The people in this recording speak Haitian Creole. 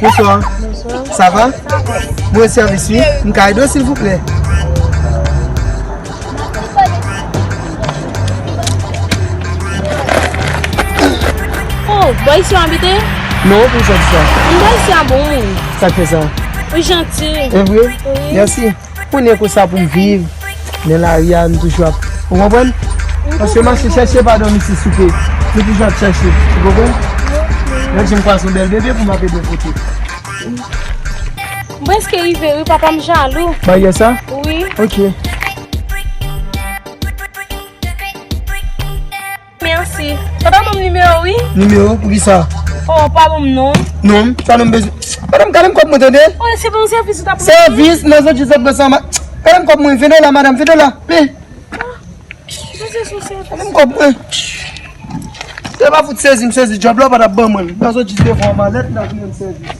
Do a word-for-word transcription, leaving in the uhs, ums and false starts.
Bonswa. Bonswa. Sa va? Mwen sèvis wi. M ka ede w silvouplè? Oh, bò isi w abite? Non, pou sa di sa. M bò isi a bon moun. Sa k fè sa? Ou janti. E vre? Wi. Mèsi. Konnen konsa pou m viv nan lari a, m toujou ap, ou konprann? Paske mache chèche pa dòmi ti soupe. Nou toujou ap chèche, ou konprann? Lòt jou m kwè se yon bèl bebe pou m ap ede w pote. M prèske rive wi, papa m jalou. Baryè sa? Wi. Ok. Mèsi. Papa ban m nimewo wi. Nimewo? Poukisa? Oh, pa ban m non. Non, sa non m bezwen. Madanm, gade m kòb mwen tande. Oh, se pa yon sèvis ou t ap mande? Sèvis, nan zòt jis ap pran sa. Gade m kòb mwen, vin la, madanm, vin la. Vin. Gade m kòb mwen. Se pa fout sezi m sezi djòb la, ou pa t ap ban mwen. Nan zòt jis devan malèt, nan vin m sèvis.